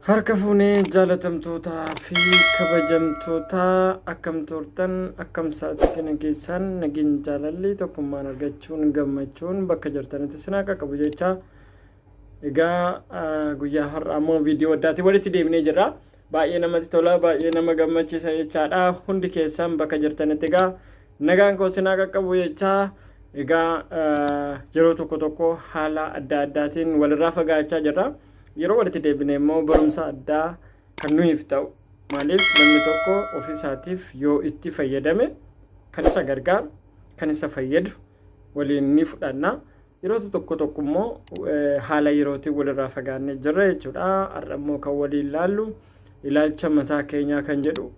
Harka fuunee jaalatamtootaa fi kabajamtoota akkam turtan akkam sa'aatii kana keessaan nageenya jaalalli tokkummaan argachuun gammachuun bakka jirtanitti isin haa qaqqabu jecha egaa guyyaa har'aa immoo viidiyoo addaatiin walitti deebinee jirra. Baay'ee namatti tola baay'ee nama gammachiisa jechaadha. Hundi keessan bakka jirtanitti egaa nagaan koo isin haa qaqqabu jecha egaa yeroo tokko tokko haala adda addaatiin walirraa fagaachaa jirra. Yeroo walitti deebine immoo barumsa addaa kan nuyiif ta'u maaliif namni tokko ofii isaatiif yoo itti fayyadame kan isa gargaaru kan isa fayyadu waliin ni fudhanna. Yeroo tokko tokko immoo haala yerootiin walirraa fagaannee jirra jechuudha. Har'a immoo kan waliin laallu ilaalcha mataa keenyaa kan jedhu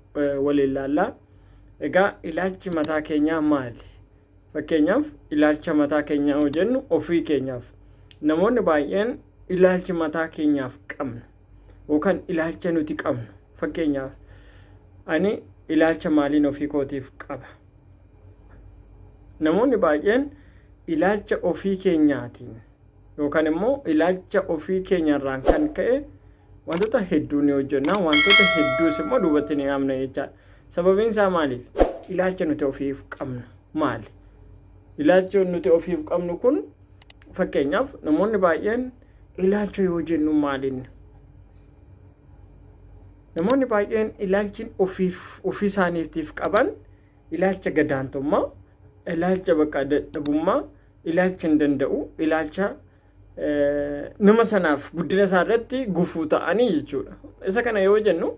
waliin laalla. Egaa ilaalchi mataa keenyaa maali? Fakkeenyaaf ilaalcha mataa keenyaa yoo jennu ofii keenyaaf namoonni baay'een ilaalchi mataa keenyaaf qabnu yookaan ilaalcha nuti qabnu fakkeenyaaf ani ilaalcha maaliin ofii kootiif qaba. Namoonni baay'een ilaalcha ofii keenyaatiin yookaan immoo ilaalcha ofii keenyarraan kan ka'e wantoota hedduu ni hojjenna wantoota hedduus immoo duubatti ni haamna jechaadha. Sababiin isaa maaliif? Ilaalcha nuti ofiif qabnu maali? Ilaalchi nuti ofiif qabnu kun fakkeenyaaf namoonni baay'een ilaalcha yoo jennu maaliin? Namoonni baay'een ilaalchi ofiif ofii isaaniitiif qaban ilaalcha gadaantummaa, ilaalcha bakka dadhabummaa, ilaalcha hin danda'u, ilaalcha nama sanaaf guddina isaa irratti gufuu ta'anii jechuudha. Isa kana yoo jennu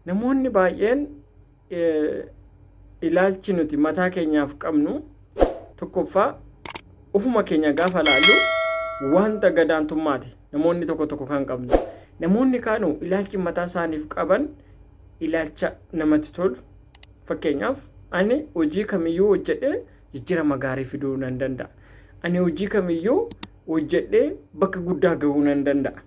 namoonni baay'een ilaalchi nuti mataa keenyaaf qabnu tokkoffaa ofuma keenya gaafa laallu wanta gadaantummaati namoonni tokko tokko kan qabnu. Namoonni kaanu ilaalchi mataa isaaniif qaban ilaalcha namatti tolu. Fakkeenyaaf ani hojii kamiyyuu hojjedhee jijjiirama gaarii fiduu nan danda'a. Ani hojii kamiyyuu hojjedhee bakka guddaa gahuu nan danda'a.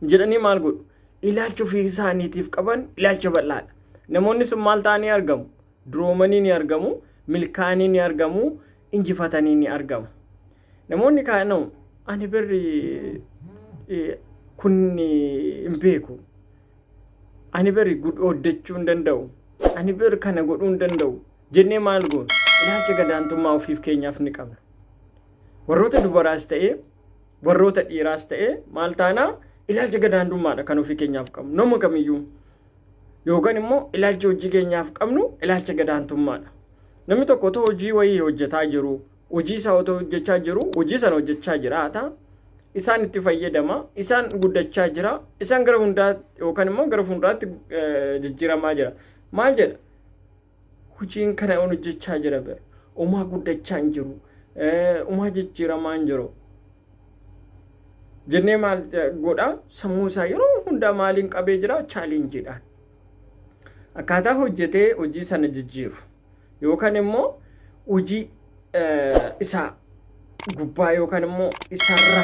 Jedhanii maal godhu? Ilaalcha ofii isaaniitiif qaban ilaalcha bal'aadha. Namoonni sun maal ta'anii argamu? Duroomanii ni argamu, milkaa'anii ni argamu, injifatanii ni argamu. Namoonni kaanoo ani birri kun hin beeku. Ani bari hojjechuu hin danda'u. Ani bari kana godhuu hin danda'u. Jennee maal goona? Ilaalcha gadaantummaa ofiif keenyaaf ni qabna. Warroota dubaraas ta'ee warroota dhiiraas ta'ee maal taanaa ilaalcha gadaantummaadha kan ofii keenyaaf qabnu. Nama kamiyyuu. Yookaan immoo ilaalcha hojii keenyaaf qabnu ilaalcha gadaantummaadha. Namni tokko otoo hojii wayii hojjetaa jiru, hojii isaa otoo hojjechaa jiru, hojii sana hojjechaa jiraata. Isaan itti fayyadama, isaan guddachaa jira, isaan gara hundaatti yookaan immoo gara fuulduraatti jijjiiramaa jira. Maal jedha? Hojiin kana on hojjechaa jira bira. Umaa guddachaa hin jiru. Umaa jijjiiramaa hin jiru. Jennee maal godha? Sammuu isaa yeroo hundaa maaliin qabee jira? Chaalenjiidhaan. Akkaataa hojjetee hojii sana jijjiiru yookaan immoo hojii isaa gubbaa yookaan immoo isarra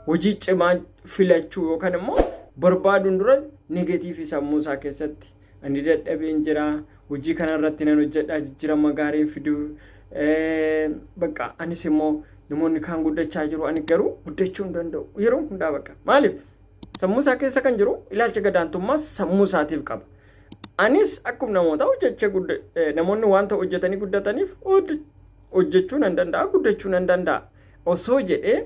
hojii cimaa filachuu yookaan immoo barbaaduun dura negatiivii sammuu isaa keessatti ani dadhabeen jira hojii kana irratti nan hojjedha jijjiirama gaariin fiduu bakka anis immoo namoonni kaan guddachaa jiru ani garuu guddachuu hin danda'u yeroo hundaa bakka maaliif sammuu isaa keessa kan jiru ilaalcha gadaantummaa sammuu isaatiif qaba. Anis akkuma namoota hojjechee namoonni wanta hojjetanii guddataniif hojjechuu nan danda'a guddachuu nan danda'a osoo jedhee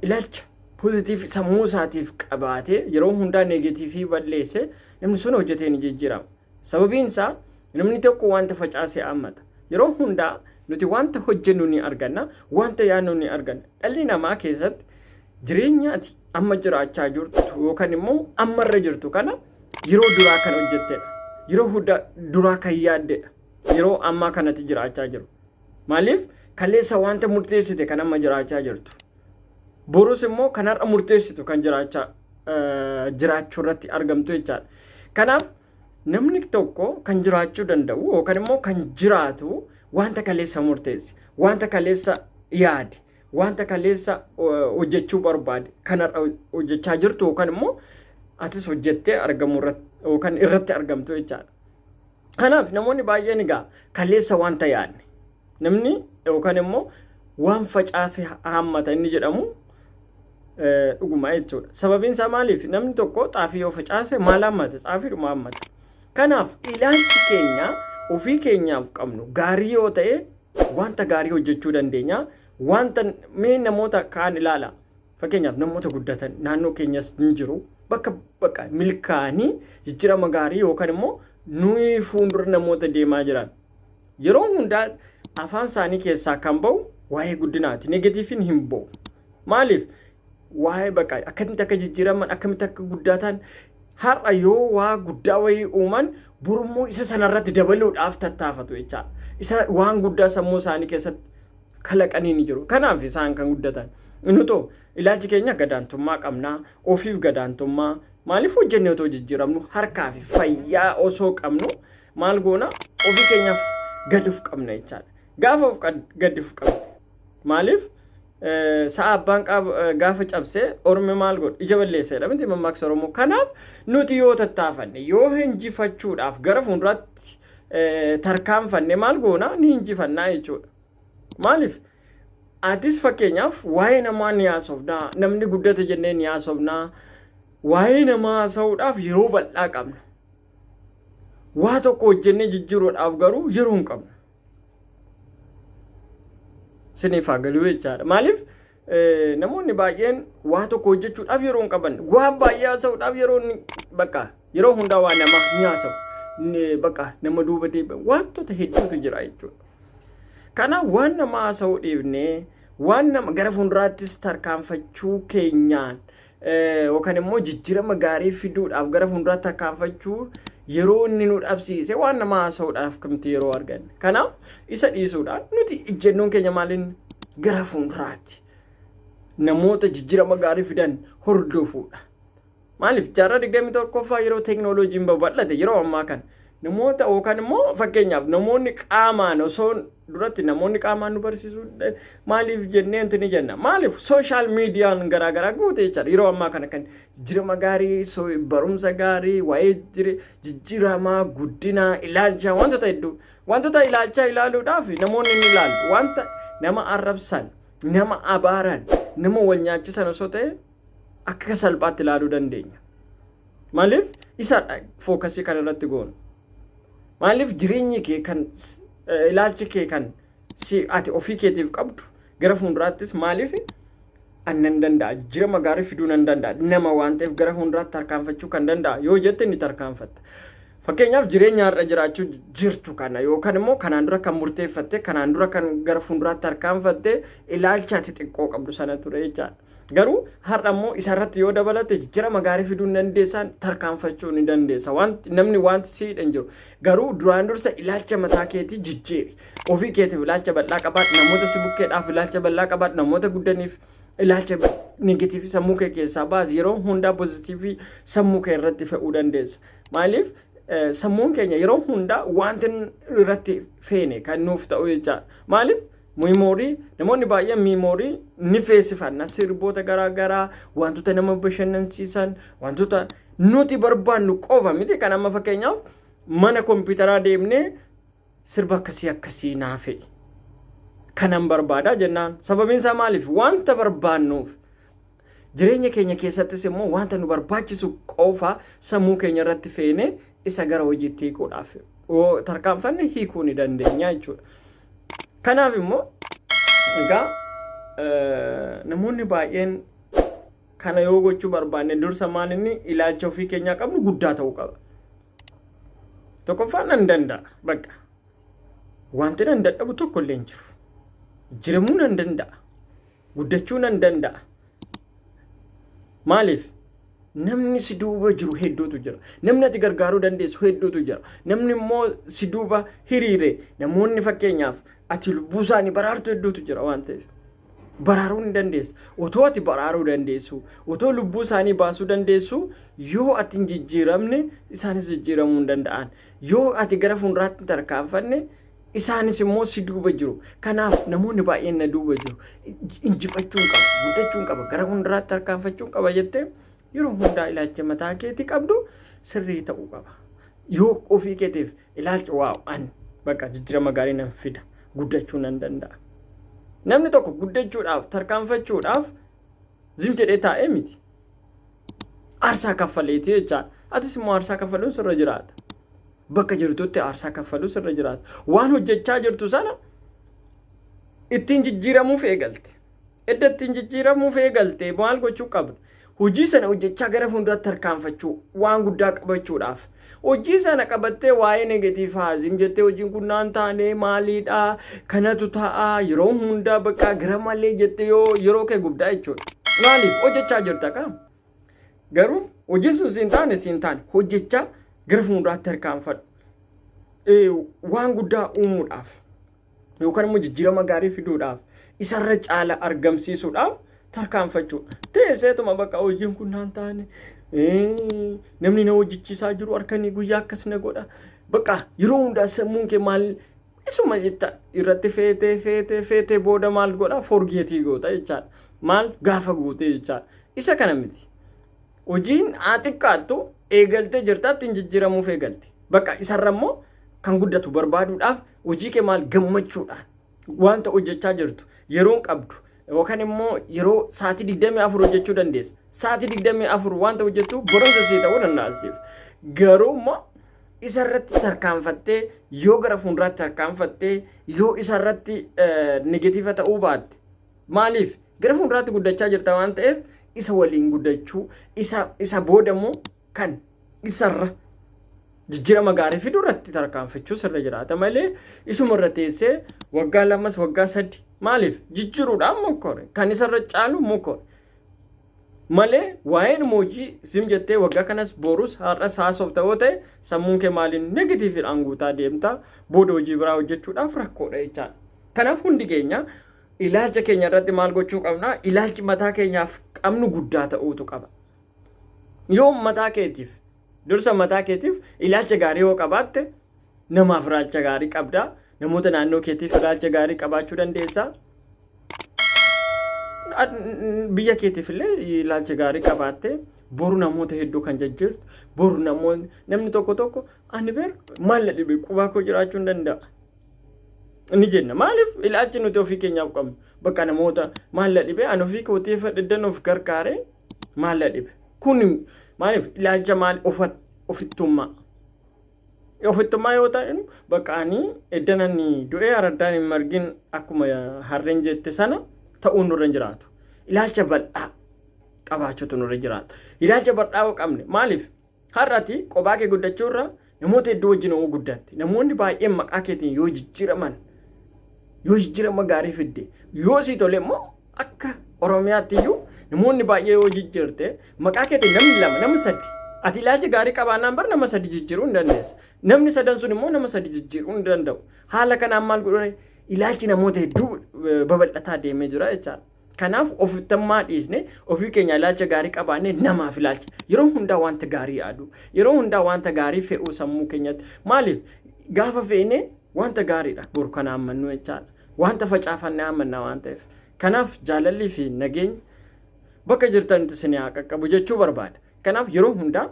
ilaalcha pozitiif sammuu isaatiif qabaatee yeroo hundaa neegatiivii balleesse namni sun hojjetee ni jijjiirama. Sababiin isaa namni tokko wanta facaasee hammata. Yeroo hundaa nuti wanta hojjennu ni arganna, wanta yaadnu ni arganna. Dhalli namaa keessatti jireenya ati amma jiraachaa jirtu yookaan immoo ammarra jirtu kana yeroo duraa kan hojjettedha. Yeroo hunda duraa kan yaaddedha. Yeroo ammaa kanatti jiraachaa jiru. Maaliif kaleessa wanta murteessite kan amma jiraachaa jirtu. Borus immoo kan har'a murteessitu kan jiraachaa jiraachuu irratti argamtu jechaadha. Kanaaf namni tokko kan jiraachuu danda'u yookaan immoo kan jiraatu wanta kaleessa murteesse, wanta kaleessa yaade, wanta kaleessa hojjechuu barbaade kan har'a hojjechaa jirtu yookaan immoo atis hojjettee argamu irratti yookaan irratti argamtu jechaadha. Kanaaf namoonni baay'een egaa kaleessa wanta yaadne namni yookaan immoo waan facaase haammata inni jedhamu Dhuguma jechuudha. Sababiin isaa maaliif? Namni tokko xaafii yoo facaase maal hammata? Xaafiidhuma hammata. Kanaaf ilaalchi keenya ofii keenyaaf qabnu gaarii yoo ta'e wanta gaarii hojjechuu dandeenya. Wanta mee namoota kaan ilaala. Fakkeenyaaf namoota guddatan naannoo keenyas ni jiru. Bakka bakka milkaa'anii jijjiirama gaarii yookaan immoo nuyi fuuldura namoota deemaa jiran. Yeroo hundaa afaan isaanii keessaa kan ba'u waa'ee guddinaati. Negatiiviin hin ba'u. Maaliif? Waa'ee bakka akkamitti akka jijjiiraman, akkamitti akka guddatan, har'a yoo waa guddaa wayii uuman borummoo isa sanarratti dabaluudhaaf tattaafatu jechaadha. Isa waan guddaa sammuu isaanii keessatti kalaqanii ni jiru. Kanaaf isaan kan guddatan. Nutoo ilaalchi keenya gadaantummaa qabnaa, ofiif gadaantummaa maaliif hojjennee otoo jijjiiramnu, harkaa fi fayyaa osoo qabnu maal goona? Ofii keenyaaf gad of qabna jechaadha. Gaafa of gad of qabne, maaliif, sa'a abbaan gaafa cabsee ormi maal godhu? Ija balleesseedha miti mammaaksa Oromoo? Kanaaf nuti yoo tattaafanne, yoo injifachuudhaaf gara fuulduraatti tarkaanfanne, maal goona? Ni injifannaa jechuudha. Maaliif? Atis fakkeenyaaf waa'ee namaa ni haasofnaa, namni guddate jennee ni haasofnaa, waa'ee namaa haasa'uudhaaf yeroo bal'aa qabna. Waa tokko hojjennee jijjiiruudhaaf garuu yeroo hin qabnu. Siniif haa galuu jechaadha. Maaliif? Namoonni baay'een waa tokko hojjechuudhaaf yeroo hin qaban. Waan baay'ee haasa'uudhaaf yeroo bakka yeroo hundaa waa nama ni haasa'u. Bakka nama duuba deebi'an wantoota hedduutu jira jechuudha. Kanaaf waan nama haasa'uu dhiifnee waan nama gara fuulduraattis tarkaanfachuu keenyaan yookaan immoo jijjiirama gaarii fiduudhaaf gara fuulduraatti tarkaanfachuu yeroo inni nu dhabsiise, waan nama haasa'uudhaaf kamti yeroo arganne. Kanaaf isa dhiisuudhaan nuti ejjennoon keenya maaliin gara fuulduraatti namoota jijjiirama gaarii fidan hordofuudha. Maaliif? Jaarraa 21ffaa yeroo teeknooloojiin babal'ate, yeroo ammaa kana namoota yookaan immoo fakkeenyaaf namoonni qaamaan osoo duratti namoonni qaamaan nu barsiisuu maaliif jennee wanti ni jenna. Maaliif? Social miidiyaan garaagaraa guute jechaadha. Yeroo ammaa kana kan jijjiirama gaarii, barumsa gaarii, waa'ee jijjiiramaa, guddinaa, ilaalchaa, wantoota hedduu, wantoota ilaalchaa ilaaluudhaaf namoonni ni ilaalu. Wanta nama arrabsan, nama abaaran, nama wal nyaachisan osoo ta'e akka salphaatti ilaaluu dandeenya. Maaliif? Isadha focus kan irratti goonu. Maaliif? Jireenyi kee kan ilaalchi kee kan si ati ofii keetiif qabdu gara fuulduraattis, maaliif, an nan danda'a, jijjiirama gaarii fiduu nan danda'a, nama waan ta'eef gara fuulduraatti tarkaanfachuu kan danda'a yoo jette ni tarkaanfatta. Fakkeenyaaf jireenya har'a jiraachuu jirtu kana yookaan immoo kanaan dura kan murteeffatte, kanaan dura kan gara fuulduraatti tarkaanfatte, ilaalcha ati xiqqoo qabdu sana ture jechaadha. Garuu har'a immoo isarratti yoo dabalate jijjiirama gaarii fiduu ni dandeessaan, tarkaanfachuu ni dandeessa. Wanti namni wanti si hidhan jiru. Garuu duraan dursa ilaalcha mataa keetii jijjiiri. Ofii keetiif ilaalcha bal'aa qabaadhu. Namoota si bukkeedhaaf ilaalcha bal'aa qabaadhu. Namoota guddaniif ilaalcha negative sammuu kee keessaa baasi. Yeroo hundaa positive sammuu kee irratti fe'uu dandeessa. Maaliif? Sammuun keenya yeroo hundaa wanti irratti feene kan nuuf ta'u jechaadha. Maaliif? Memory, namoonni baay'een memory ni feesifanna, sirboota garaagaraa, wantoota nama bashannansiisan, wantoota nuti barbaannu qofa miti. Kan amma fakkeenyaaf mana kompiitaraa deemnee sirba akkasii akkasii naa fe'i kanan barbaadaa jennaan, sababiin isaa maaliif? Wanta barbaannuuf. Jireenya keenya keessattis immoo wanta nu barbaachisu qofa sammuu keenya irratti feene isa gara hojiitti hiikuudhaaf yoo tarkaanfanne hiikuu ni dandeenya jechuudha. Kanaaf immoo egaa namoonni baay'een kana yoo gochuu barbaanne dursa maal inni ilaalcha ofii keenyaa qabnu guddaa ta'uu qaba. Tokkoffaan nan danda'a, bakka wanti nan dadhabu tokko illee hin jiru. Jiramuu nan danda'a. Guddachuu nan danda'a. Maaliif? Namni si duuba jiru hedduutu jira. Namni ati gargaaruu dandeessu hedduutu jira. Namni immoo si duuba hiriire, namoonni fakkeenyaaf ati lubbuu isaanii baraartu hedduutu jira waan ta'eef. Baraaruu ni dandeessa. Otoo ati baraaruu dandeessu, otoo lubbuu isaanii baasuu dandeessu, yoo ati hin jijjiiramne isaanis jijjiiramuu hin danda'an. Yoo ati gara fuulduraatti hin tarkaanfanne isaanis immoo si duuba jiru. Kanaaf namoonni baay'een na duuba jiru. Injifachuun qaba, guddachuun qaba, gara fuulduraatti tarkaanfachuun qaba jettee yeroo hundaa ilaalcha mataa keetii qabdu sirrii ta'uu qaba. Yoo ofii keetiif ilaalcha wow, an bakka jijjiirama gaarii nan fida, guddachuu nan danda'a. Namni tokko guddachuudhaaf, tarkaanfachuudhaaf Zim jedhee taa'ee miti. Aarsaa kaffaleeti jechaadha. Atis immoo aarsaa kaffaluun sirra jiraata. Bakka jirtutti aarsaa kaffaluu sirra jiraata. Waan hojjechaa jirtu sana ittiin jijjiiramuuf eegalte. Edda ittiin jijjiiramuuf eegalte maal gochuu qabda? Hojii sana hojjechaa gara fuulduraatti tarkaanfachuu, waan guddaa qabachuudhaaf. Hojii sana qabattee waa'ee negative haazim jettee hojiin kun naan taane maaliidha kanatu ta'a yeroo hundaa bakka gara malee jettee yoo yeroo kee gubdaa jechuudha. Maaliif hojjechaa jirta qaama? Garuu hojiin sun siin taane siin taane hojjechaa gara fuulduraatti tarkaanfadhu. Waan guddaa uumuudhaaf yookaan immoo jijjiirama gaarii fiduudhaaf isarra caala argamsiisuudhaaf tarkaanfachuu. Teesseetuma bakka hojiin kun naan taane namni na hojjechiisaa jiru harkanii guyyaa akkas na godha. Bakka yeroo hundaa sammuun kee maal isuma jetta irratti feetee feetee feetee booda maal godha forget goota jechaadha. Maal gaafa guutee jechaadha. Isa kana miti. Hojiin haa xiqqaattu eegaltee jirta ittiin jijjiiramuuf eegalte. Bakka isarra immoo kan guddatu barbaaduudhaaf hojii kee maal gammachuudhaan wanta hojjechaa jirtu yeroon qabdu yookaan immoo yeroo sa'aatii 24 hojjechuu dandeessa. Sa'aatii 24 wanta hojjettu barumsa sii ta'uu danda'a siif. Garuu immoo isarratti tarkaanfattee yoo gara fuulduraatti tarkaanfattee yoo isarratti negative ta'uu baatte, maaliif gara fuulduraatti guddachaa jirta waan ta'eef, isa waliin guddachuu, isa booda immoo kan isarra jijjiirama gaarii fiduu irratti tarkaanfachuu sirra jiraata malee isuma irra teessee waggaa 2s waggaa 3 maaliif jijjiiruudhaan mokkore kan isarra caalu mokkore malee waa'een hojii sim jettee waggaa kanas borus har'as haasofta yoo ta'e, sammuun kee maaliin negativeiidhaan guutaa deemta, booda hojii biraa hojjechuudhaaf rakkoodha jechaadha. Kanaaf hundi keenya ilaalcha keenya irratti maal gochuu qabna? Ilaalchi mataa keenyaaf qabnu guddaa ta'uutu qaba. Yoo mataa keetiif dursa mataa keetiif ilaalcha gaarii yoo qabaatte, namaaf ilaalcha gaarii qabda. Namoota naannoo keetiif ilaalcha gaarii qabaachuu dandeessa. Biyya keetiif illee ilaalcha gaarii qabaatte boru namoota hedduu kan jijjiirtu, boru namoonni namni tokko tokko ani ber maal na dhibe qubaa koo jiraachuu hin danda'a. Ni jenna, maaliif ilaalchi nuti ofii keenyaaf qabnu bakka namoota maal na dhibe ani ofii kootiif dhiddan of gargaare maal na dhibe kun maaliif ilaalcha maal ofittummaa ofittummaa yoo ta'an, bakka ani eddan ani du'ee araddaan hin margin akkuma harreen jette sana ta'uun nurra hin jiraatu. Ilaalcha bal'aa qabaachuutu nurra jiraata. Ilaalcha bal'aa yoo qabne, maaliif har'ati qophaa kee guddachuu irra namoota hedduu wajjin yoo guddatte, namoonni baay'een maqaa keetiin yoo jijjiiraman, yoo jijjiirama gaarii fidde, yoo sii tole immoo akka Oromiyaatti iyyuu namoonni baay'ee yoo jijjiirte, maqaa keetiin namni lama, namni sadi, ati ilaalcha gaarii qabaannaan bar nama sadi jijjiiruu hin dandeessa. Namni sadan sun immoo nama sadi jijjiiruu hin danda'u. Haala kanaan maal godhuu, ilaalchi namoota hedduu babal'ataa deemee jira jechaadha. Kanaaf ofittummaa dhiisne ofii keenya ilaalcha gaarii qabaannee namaaf ilaalcha yeroo hundaa wanta gaarii yaadu, yeroo hundaa wanta gaarii fe'uu sammuu keenyatti. Maaliif gaafa fe'ine wanta gaariidha boru kana ammannu jechaadha. Wanta facaafannee amanna waan ta'eef. Kanaaf jaalallii fi nageenyi bakka jirtanitti isin haa qaqqabu jechuu barbaada. Kanaaf yeroo hundaa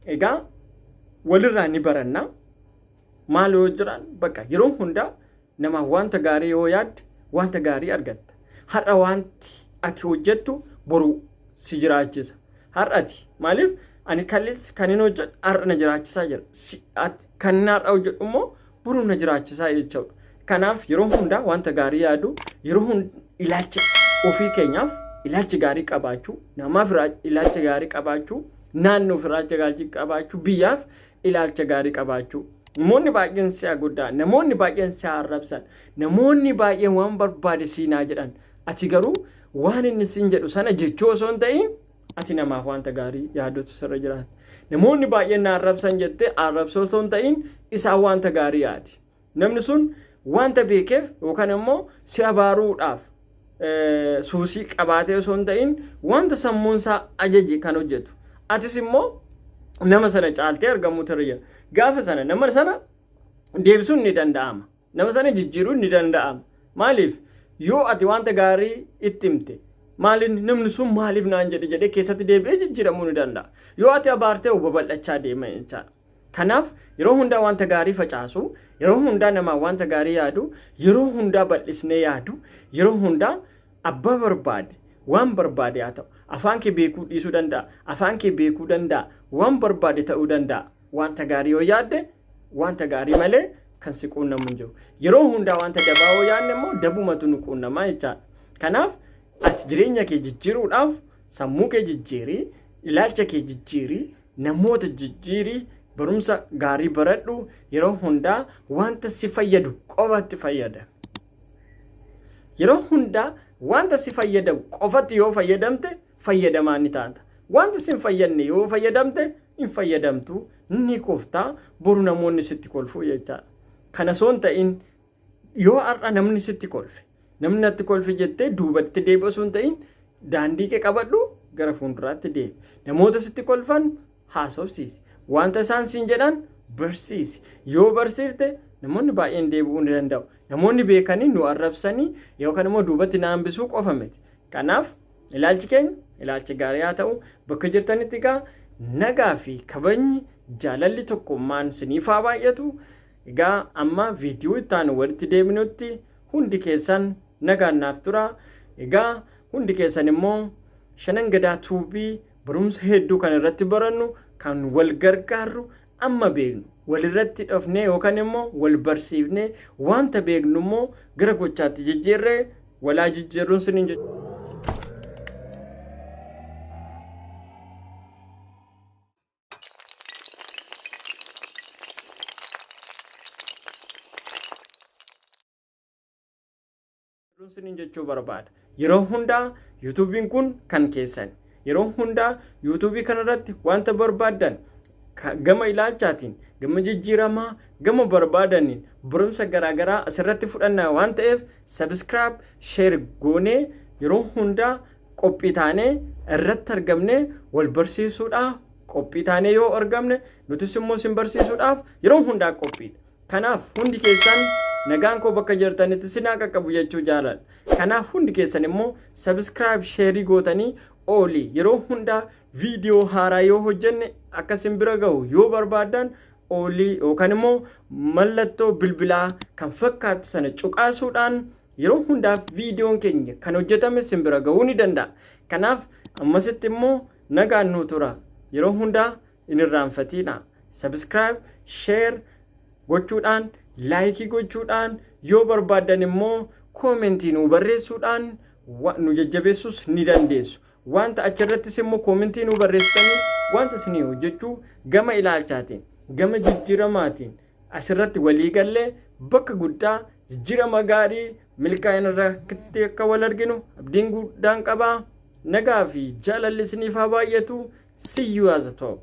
egaa walirraa ni baranna. Maal yoo jiran bakka yeroo hundaa namaaf wanta gaarii yoo yaadde wanta gaarii argatta. Har'a wanti ati hojjettu boru si jiraachisa. Har'ati maaliif ani kallis kan hin hojjedhu har'a na jiraachisaa jira. Kan inni har'a hojjedhu immoo boru na jiraachisaa jechuudha. Kanaaf yeroo hundaa wanta gaarii yaadu, yeroo hunda ilaalcha ofii keenyaaf ilaalcha gaarii qabaachuu, namaaf ilaalcha gaarii qabaachuu, naannoof ilaalcha gaarii qabaachuu, biyyaaf ilaalcha gaarii qabaachuu. Namoonni baay'een si'a guddaa, namoonni baay'een si'a arrabsan, namoonni baay'een waan barbaade siinaa jedhan. Ati garuu waan inni siin jedhu sana jechuu osoo hin ta'in ati namaaf wanta gaarii yaadutu sirra jiraata. Namoonni baay'een na arrabsan jettee arrabsoo osoo hin ta'in isaan wanta gaarii yaadi. Namni sun wanta beekeef yookaan immoo si abaaruudhaaf suusii qabaatee osoo hin ta'in wanta sammuun isaa ajaje kan hojjetu. Atis immoo nama sana caaltee argamuutu irra jira. Gaafa sana nama sana deebisuun ni danda'ama. Nama sana jijjiiruun ni danda'ama. Maaliif yoo ati wanta gaarii itti himte, maaliin namni sun maaliif naan jedhe jedhee keessatti deebi'ee jijjiiramuu ni danda'a. Yoo ati abaartee babal'achaa deema jechaadha. Kanaaf yeroo hundaa wanta gaarii facaasu, yeroo hundaa namaa wanta gaarii yaadu, yeroo hundaa bal'isnee yaadu, yeroo hundaa abbaa barbaade Waan barbaade haa ta'u. Afaan kee beekuu dhiisuu danda'a. Afaan kee beekuu danda'a. Waan barbaade ta'uu danda'a. Wanta gaarii yoo yaadde, wanta gaarii malee kan si quunnamu hin jiru. Yeroo hundaa wanta dabaa yoo yaadne immoo dabumatu nu quunnamaa jechaadha. Kanaaf ati jireenya kee jijjiiruudhaaf sammuu kee jijjiirii, ilaalcha kee jijjiirii, namoota jijjiirii, barumsa gaarii baradhu. Yeroo hundaa wanta si fayyadu qofatti fayyadami. Yeroo hundaa wanta si fayyadamu qofatti yoo fayyadamte, fayyadamaa ni taata. Wanta si hin fayyadne yoo fayyadamte, hin fayyadamtu, ni kuftaa, boru namoonni sitti kolfuu jechaadha. Kana osoo hin ta'in, yoo har'a namni sitti kolfe, namni natti kolfe jettee duubatti deebi'u osoo hin ta'in, daandii kee qabadhu, gara fuulduraatti deemi. Namoota sitti kolfan haasofsiisi. Wanta isaan siin jedhan barsiisi. Yoo barsiifte, namoonni baay'een deebi'uu ni danda'u. Namoonni beekanii nu arrabsanii yookaan immoo duubatti na hambisuu qofa miti. Kanaaf ilaalchi keenya ilaalcha gaarii haa ta'u. Bakka jirtanitti egaa nagaa fi kabajni, jaalalli, tokkummaan siniif haa baay'atu. Egaa amma viidiyoo itti aanu walitti deebinutti hundi keessan nagaan naaf tura. Egaa hundi keessan immoo Shanan Gadaa Tuubii barumsa hedduu kan irratti barannu, kan wal gargaarru, amma beeknu walirratti dhofnee yookaan immoo wal barsiifnee, wanta beeknu immoo gara gochaatti jijjiirree walaa jijjiirruun siniin jechuudha. Siniin jechuu barbaada. Yeroo hundaa yuutuubiin kun kan keessan. Yeroo hundaa yuutuubii kanarratti wanta barbaaddan gama ilaalchaatiin, gama jijjiiramaa, gama barbaadaniin barumsa garaagaraa asirratti fudhanna waan ta'eef, subscribe, share goonee yeroo hundaa qophii taanee irratti argamnee wal barsiisuudhaaf qophii taanee yoo argamne, nutis immoo isin barsiisuudhaaf yeroo hundaa qophiidha. Kanaaf hundi keessan nagaan koo bakka jirtanitti sinaa qaqqabu jechuu jaaladha. Kanaaf hundi keessan immoo subscribe, share gootanii oolii, yeroo hundaa viidiyoo haaraa yoo hojjenne akka isin bira gahu yoo barbaaddan, oolii yookaan immoo mallattoo bilbilaa kan fakkaatu sana cuqaasuudhaan yeroo hundaa viidiyoon keenya kan hojjetame isin bira gahuu ni danda'a. Kanaaf ammasitti immoo nagaan nuu tura. Yeroo hundaa hin irraanfatiina. Subscribe, share gochuudhaan, like gochuudhaan, yoo barbaaddan immoo koomentii nuu barreessuudhaan nu jajjabeessuus ni dandeessu. Wanta achirrattis immoo koomentii nuu barreessitanii wanta isinii hojjechuu gama ilaalchaatiin, gama jijjiiramaatiin asirratti walii gallee bakka guddaa jijjiirama gaarii milkaa'ina irratti akka wal arginu abdiin guddaan qabaa. Nagaa fi jaalalli isiniif haa baay'atu. See you at the top.